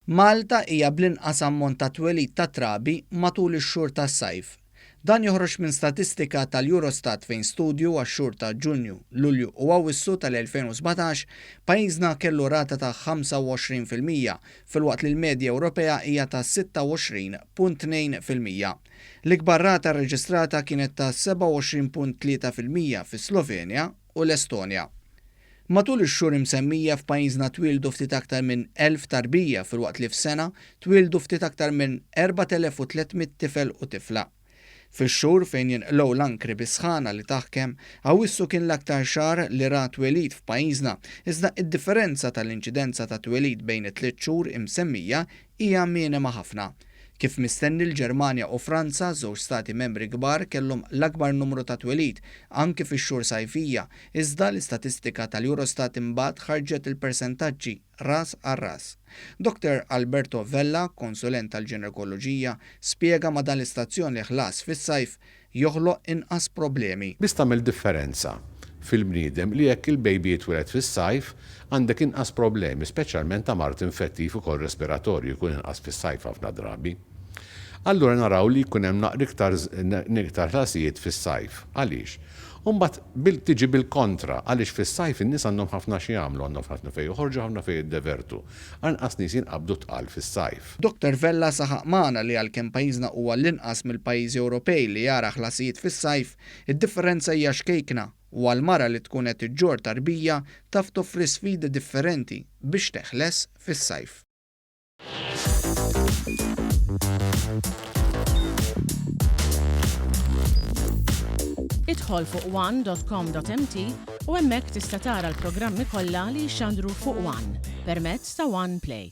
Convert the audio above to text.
Malta hija bl-inqas ammont ta' twelid ta' trabi matul ix-xhur tas-sajf. Dan joħroġ minn statistika tal-Eurostat fejn studju għax-xhur ta' Ġunju, Lulju u Awwissu tal-2017, pajjiżna kellu rata ta' 25% filwaqt li l-medja Ewropea hija ta' 26.2%. L-ikbar rata rreġistrata kienet ta' 27.3% fis-Slovenja u l-Estonja. Matul ix-xhur imsemmija f'pajjiżna twieldu ftit aktar minn 1,000 tarbija filwaqt li f'sena twieldu ftit aktar minn 4,300 tifel u tifla. Fix-xhur fejn jinqlew l-ankri bis-sħana li taħkem, Awwissu kien l-aktar xahar li ra twelid f'pajjiżna, iżda id-differenza tal-inċidenza ta' twelid bejn it-tliet xhur imsemmija hija minima ħafna. Kif mistenni l-Ġermanja u Franza, żewġ stati membri kbar kellhom l-akbar numru ta' twelid, anki fix-xhur sajfija, iżda l-istatistika tal-Eurostat imbagħad ħarġet il-persentaġġi ras għal ras. Dr Alberto Vella, konsulent tal-ġinekoloġija, spjega ma' dan l-istazzjon li ħlas fis-sajf joħloq inqas problemi. Biss tagħmel differenza fil-bniedem li jekk il-baby jitwieled fis-sajf għandek inqas problemi, speċjalment ta' mard infettiv ukoll respiratorju jkun inqas fis-sajf ħafna drabi. Allura naraw li jkun hemm naqra iktar iktar ħlasijiet fis-sajf. Għaliex? U mbagħad bil tiġi bil-kontra, għaliex fis-sajf in-nies għandhom ħafna x'jagħmlu, għandhom ħafna fejn joħorġu, ħafna fejn jiddevertu. Anqas nies jinqabdu tqal fis-sajf. Dottor Vella saħaq magħna li għalkemm pajjiżna huwa l-inqas mill-pajjiżi Ewropej li jara ħlasijiet fis-sajf, id-differenza hija xkejkna u għal mara li tkun qed iġġorr tarbija taf toffri sfidi differenti biex teħles fis-sajf. Idħol fuq one.com.mt u hemmhekk tista' tara l-programmi kollha li jixxandru fuq One permezz ta' One Play.